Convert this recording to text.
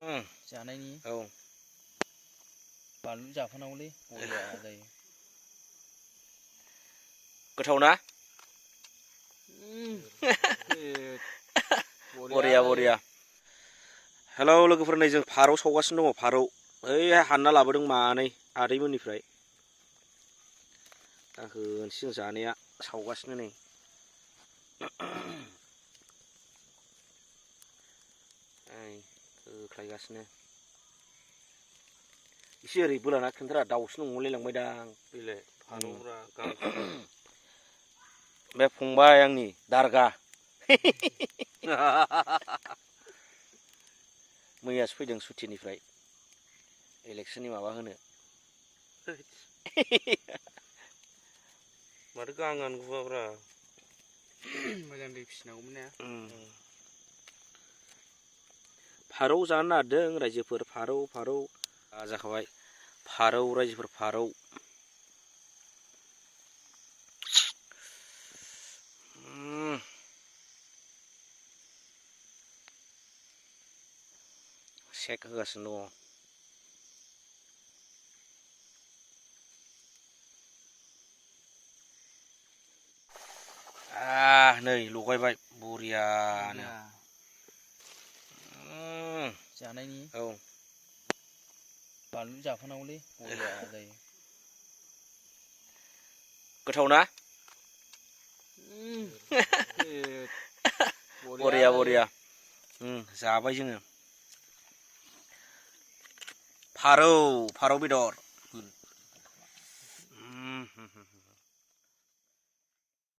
जानायनि औ बानलु जाफानांगौलै बरिया जायो। गोथाव ना? बरिया बरिया। हेलौ लोगोफोर, नै जों फारौ सावगासिनो दङ। फारौ ओइ हानना लाबोदों मानै आदैमोननिफ्राय। दा होनोसै जों जानाया सावगासिनो नै। होख्लायगासिनो। एसे ओरै बोलाना खिन्थारा, दाउसो नंलायलांबायदां। बेलाय फारौफ्रा गां बे फंबाय आंनि दारगा। मैयासो फैदों सुटिनिफ्राय इलेक्सननि माबा होनो। माथो गाङानो गुवाब्रा। मोजां दै फिसिनांगौमोन ना। फारौ जानो नागिरदों रायजोफोर, फारौ फारौ जाखाबाय। फारौ रायजोफोर, फारौ। सेक होगासिनो दङ। नै लगायबाय बरियानो। जानायनि औ बानलु जाफानांगौलै बरिया जायो। गोथाव ना? बरिया बरिया। जाबाय जोङो। फारौ बेदर।